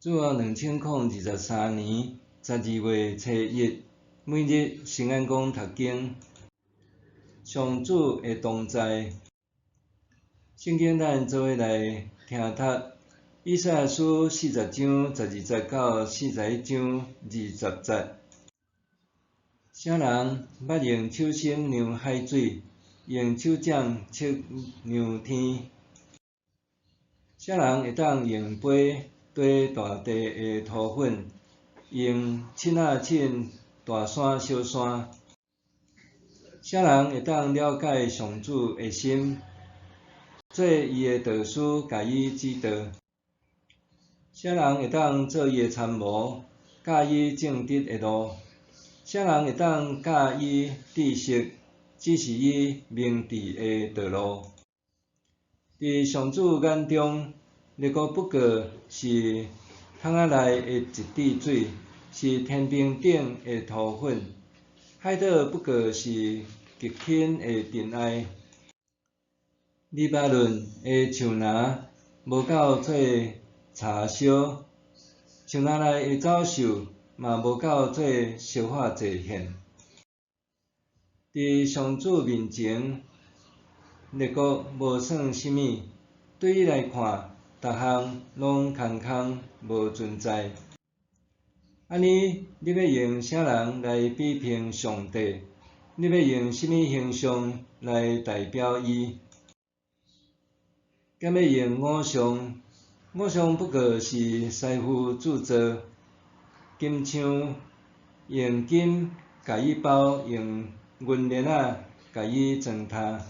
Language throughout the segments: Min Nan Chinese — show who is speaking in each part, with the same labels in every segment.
Speaker 1: 主後2023年12月初1，每日聖安講讀經，上主的同在。聖經咱做伙來聽讀，以賽亞書40章12節到41章20節。啥人捌用手心量海水，用手掌測量天？啥人會當用杯綴大地的塗粉，用秤仔秤大山小山？啥人會當了解上主的心，做伊的導師，共伊指導？啥人會當做伊的參謀，教伊正直的路？啥人會當教伊知識，指示伊明智的道路？佇上主眼中，列國不過是桶仔內的一滴水，是天平頂的塗粉，海島不過是極輕的塵埃。黎巴嫩的樹林無夠做柴燒，樹林內的走獸嘛無夠做燒化祭獻。佇上主面前，列國無算啥物，對伊來看，逐項攏空空無存在。按呢，你欲用啥人來比評上帝？你欲用啥物形象來代表伊？敢欲用偶像？偶像不過是師傅鑄造，金像用金共伊包，用銀鏈仔共伊裝呾。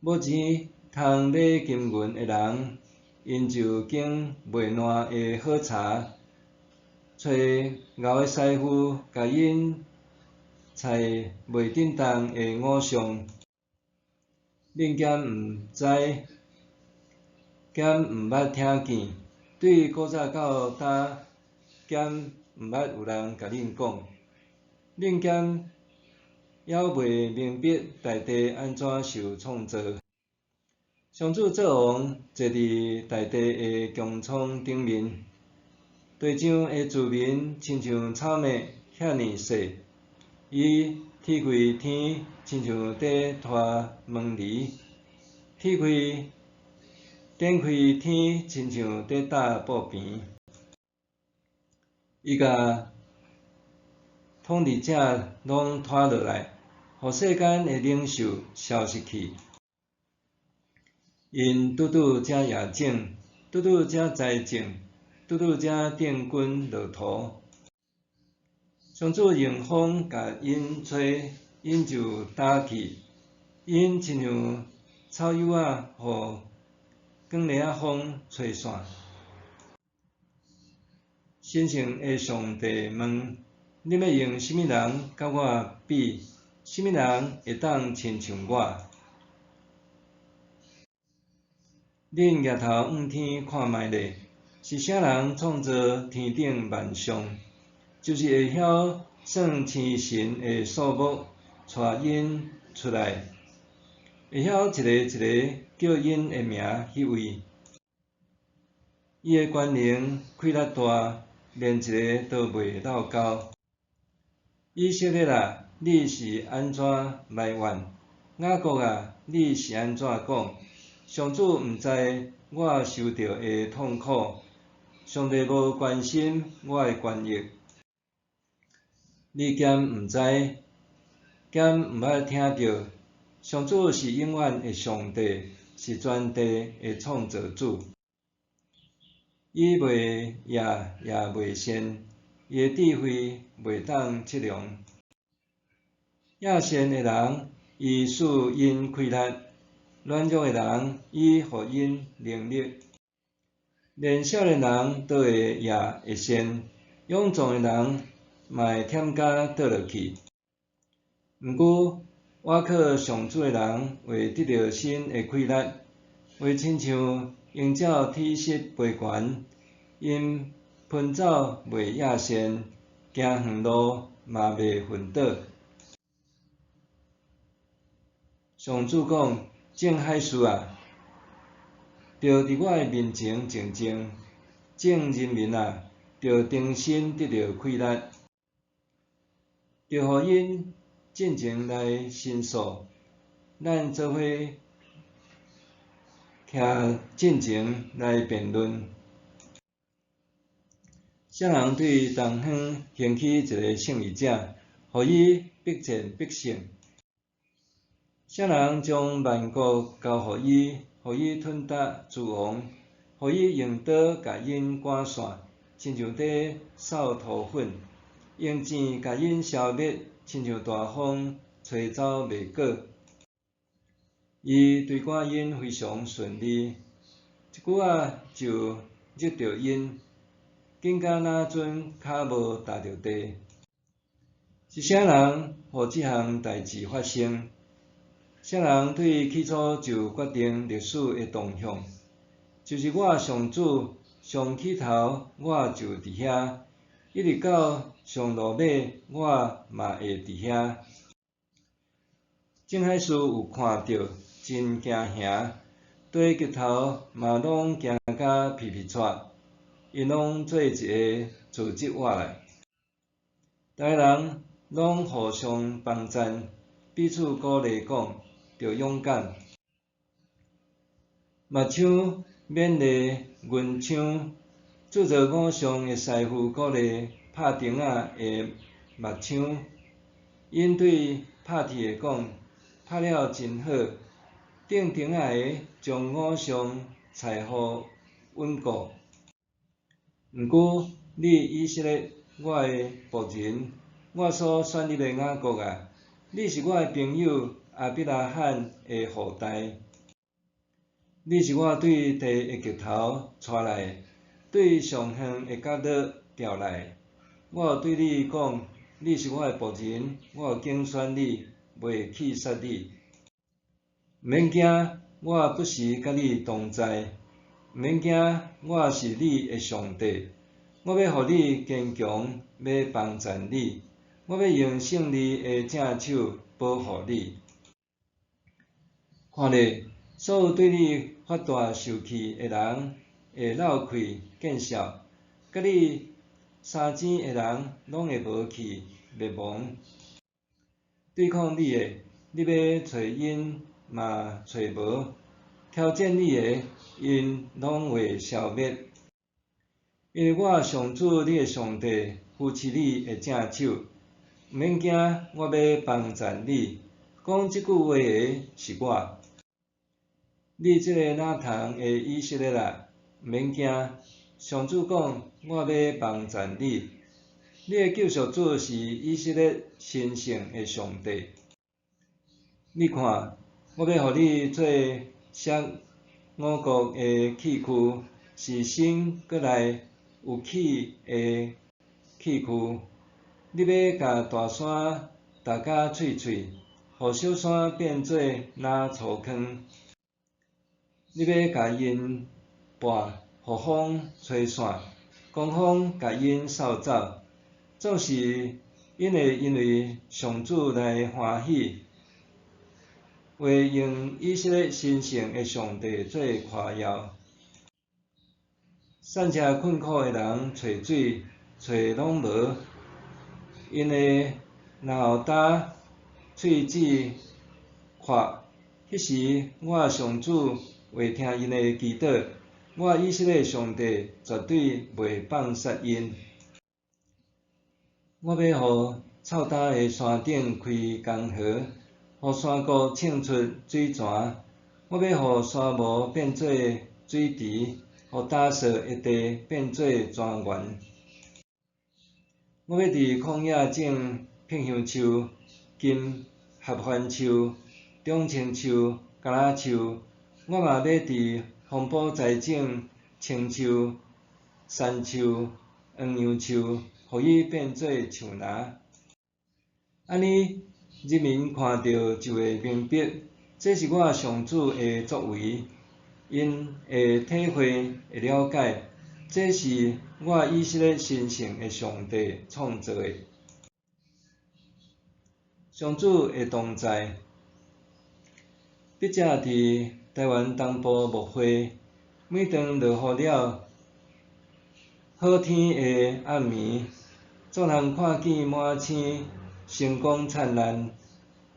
Speaker 1: 無錢通買金銀的人，𪜶就揀袂爛的好柴，揣牛的師傅共𪜶砌袂振動的偶像。恁敢毋知？敢毋捌聽見？對古早到今，敢毋捌有人共恁講？恁敢猶未明白大地按怎受創造？上主做王，坐佇大地的穹蒼頂面，地上的子民親像草麥遐爾細，伊踢開天，親像佇拖毛犁；踢開展開天，親像佇搭布棚。伊共統治者攏拖落來，予世間的領袖消失去。𪜶拄拄才掖種，拄拄才栽種，拄拄才定根落土。上主用風共𪜶吹，𪜶就焦去。𪜶親像草幼仔，予捲螺仔風吹散。神聖的上帝問：恁欲用啥物人佮我比？啥物人會當親像我？恁舉頭向天看覓咧，是啥人創造天頂萬象？就是會曉算星辰的數目，帶𪜶出來，會曉一個一個叫𪜶的名彼位。伊的權能氣力大，連一个都袂落交。以色列啊，你是按怎埋怨？雅各啊，你是按怎講？上主毋知我受著的痛苦，上帝無關心我的權益。你敢毋知？敢毋捌聽著？上主是永遠的上帝，是全地的創造主。伊袂夜也袂睡，伊的智慧袂當測量。野善的人，伊賜𪜶氣力；軟弱的人，伊予𪜶能力。連少年人都會夜會瀉，勇壯的人嘛會忝甲倒落去。毋過，倚靠上主的人會得著新的氣力，會親像鷹鳥體膝飛懸，𪜶奔走袂厭瀉，行遠路嘛袂昏倒。上主講：眾海樹啊，著佇我的面前靜靜，眾人民啊，著重新得著氣力，著予𪜶進前來申訴，咱做伙徛進前來辯論。啥人對東方興起一个勝利者，予伊必戰必勝？啥人將萬國交予伊，予伊吞得諸王，予伊用刀共𪜶趕散，親像佇掃塗粉；用箭共𪜶消滅，親像大風吹走麥果。伊追趕𪜶非常順利，一久仔就入著𪜶，緊甲若陣跤無踏著地。是啥人予這項代誌發生？啥人對起初就決定歷史的動向？就是我上主，上起頭我就佇遐，一直到上落尾我嘛會佇遐。眾海獅有看著，真驚嚇，地極頭嘛攏驚甲皮皮掣，𪜶攏做一个組織活來。逐个人攏互相幫贊，彼此鼓勵講，著勇敢。木匠勉勵銀匠，製造偶像的師傅鼓勵拍釘仔的木匠，𪜶對拍鐵的講，拍了真好，釘釘仔的將偶像裁予穩固。毋過你以色列，我的僕人，我所選立的雅各啊，你是我的朋友亞伯拉罕的後代。你是我對地的極頭帶來的，對上遠的角落調來的。我有對你講，你是我的僕人，我有揀選你，袂棄殺你。毋免驚，我不時佮你同在。毋免驚，我是你的上帝。我欲予你堅強，欲幫贊你。我欲用勝利的正手保護你。看咧，所有對你發大受氣的人會落氣見笑，佮你相爭的人攏會無去滅亡。對抗你的，你欲揣𪜶嘛揣無；挑戰你的，𪜶攏會消滅。因為我上主你的上帝扶持你的正手，毋免驚，我欲幫贊你。講這句話的是我。你這個懶蟲的以色列啊，毋免驚，上主講，我欲幫贊你。你的救贖主是以色列神聖的上帝。你看，我欲予你做削五穀的器具，是新閣來有齒的器具。你欲共大山踏甲碎碎，予小山變做焦粗糠。你欲共𪜶撥，予風吹散，狂風共𪜶掃走，總是𪜶會因為上主來歡喜，會用以色列神聖的上帝做誇耀。散赤困苦的人揣水，揣攏無，𪜶的嚨喉焦，喙舌渴。彼時我上主會聽𪜶的祈禱，我以色列上帝絕對袂放殺𪜶。我欲予臭焦的山頂開江河，予山谷衝出水泉。我欲予沙漠變做水池，予焦燥的地變做泉源。我欲佇曠野種柏香樹、金合歡樹、長青樹、橄欖樹。我嘛欲佇風埔栽種青樹、杉樹、黃楊樹，予伊變做樹林。按呢，人民看著就會明白，這是我上主的作為，𪜶會體會、會了解，這是我以色列神聖的上帝創造的。上主的同在。筆者佇臺灣東部牧會，每當落雨了，好天的暗暝，眾人看見滿星，星光燦爛；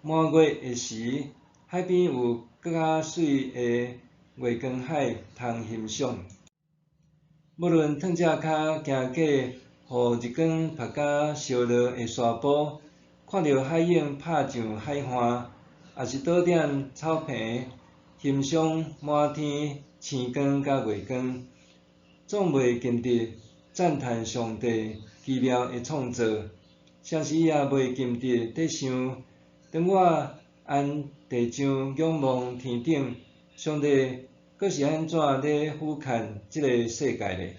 Speaker 1: 滿月的時，海邊有閣較媠的月光海通欣賞。無論褪隻跤行過予日光曝甲燒熱的沙埔，看著海湧拍上海岸，抑是倒踮草坪欣賞滿天星光佮月光，總袂禁得讚嘆上帝奇妙的創造。同時也袂禁得佇想，當我按地上仰望天頂，上帝閣是按怎咧俯瞰這个世界咧？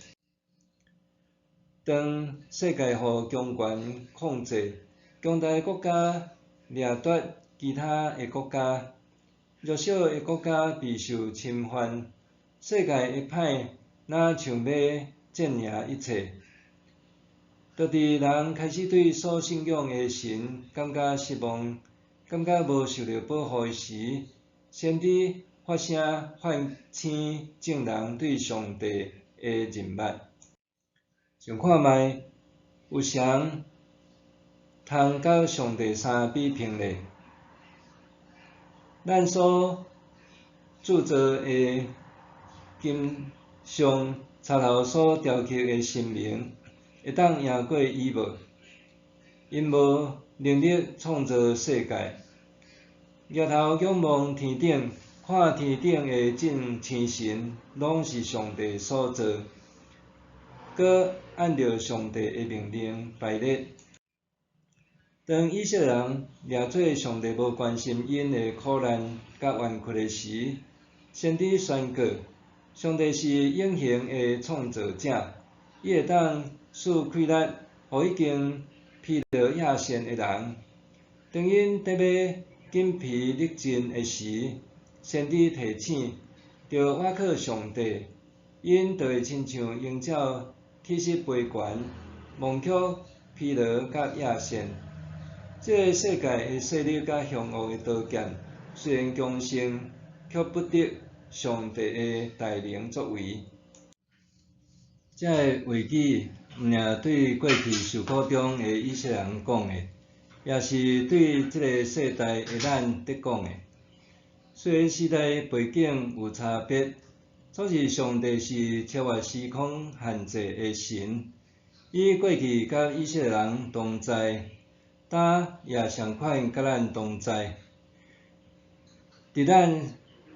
Speaker 1: 當世界予強權控制，強大的國家掠奪其他的國家，弱小的國家備受侵犯，世界的歹若像欲佔領一切。當佇人開始對所信仰的神感覺失望，感覺無受著保護的時，先知發聲喚醒眾人對上帝的認捌。想看覓，有誰通佮上帝相比並咧？咱所鑄造的金像，賊頭所雕刻的神明，會當贏過伊無？𪜶無能力創造世界。舉頭仰望天頂，看天頂的眾星辰，攏是上帝所造，閣按著上帝的命令排列。當以色列人掠做上帝無關心𪜶的苦難佮冤屈的時，先知宣告：上帝是永恆的創造者，伊會當賜氣力，予已經疲勞厭眩的人。當𪜶得欲筋疲力盡的時，先知提醒，著倚靠上帝，𪜶就會親像鷹鳥起勢飛懸，忘卻疲勞佮厭眩。這个世界的勢力佮兇惡的刀劍，雖然強盛，卻不敵上帝的大能作為。這个話語毋爾對過去受苦中的以色列人講的，也是對這个世代的咱佇講的。雖然時代背景有差別，總是上帝是超越時空限制的神，伊過去佮以色列人同在，今也仝款佮咱同在。佇咱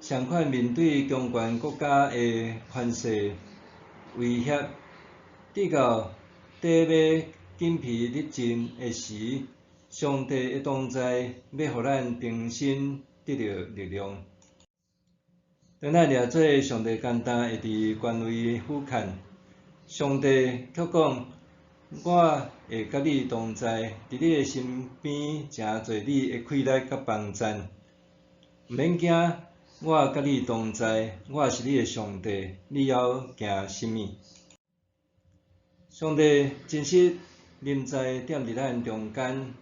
Speaker 1: 仝款面對強權國家的權勢威脅，直到得欲筋疲力盡的時，上帝的同在欲予咱重新得著力量。當咱掠做上帝簡單會佇權威俯瞰，上帝卻講：我會佮你同在，佇你的身邊，成做你的氣力佮幫贊。毋免驚，我佮你同在，我是你的上帝，你猶驚啥物？上帝真實臨在踮佇咱中間，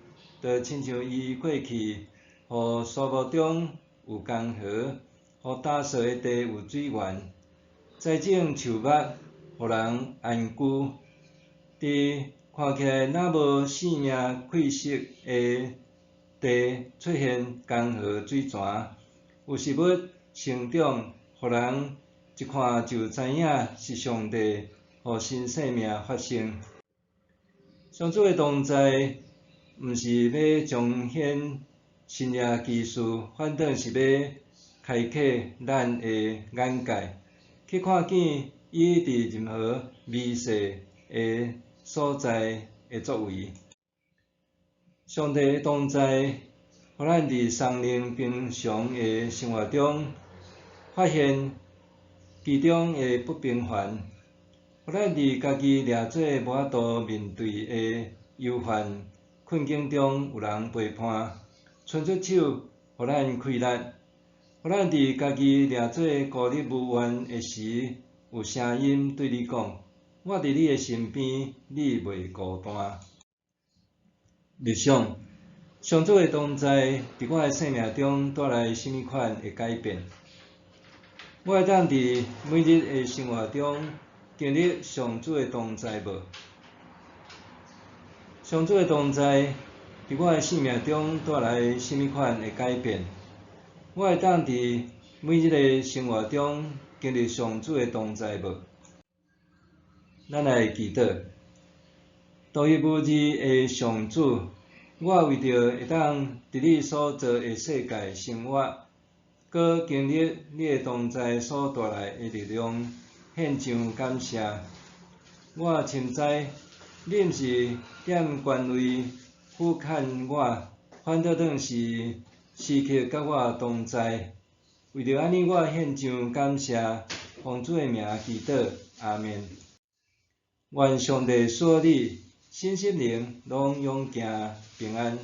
Speaker 1: 就親像伊過去，予沙漠中有江河，予乾燥的地有水源，栽種樹木，予人安居。佇看起來若無生命氣息的地出現江河水泉，有食物成長，予人一看就知影是上帝予新生命發生。上主的同在，毋是欲彰顯神蹟奇事，反倒是欲開啟咱的眼界，去看見伊佇任何微細的所在的作為。上帝的同在，予咱佇鬆寧平常的生活中，發現其中的不平凡，予咱佇家己掠做無法度面對的憂患困境中有人陪伴，伸出手予咱氣力，予咱佇家己掠做孤立無援的時，有聲音對你講：我佇你的身邊，你袂孤單。默想，上主的同在，佇我的生命中帶來啥物款的改變？我會當佇每日的生活中，經歷上主的同在無？上主的同在佇我的生命中帶來啥物款的改變？我會當佇每日的生活中經歷上主的同在無？咱來祈禱。獨一無二的上主，我為著會當佇你所造的世界生活，閣經歷你的同在所帶來的力量，獻上感謝。我深知你毋是踮懸位俯瞰我，反倒轉是時刻佮我同在。為著按呢，我獻上感謝，奉主的名祈禱，阿們。願上帝賜你身心靈攏勇健平安。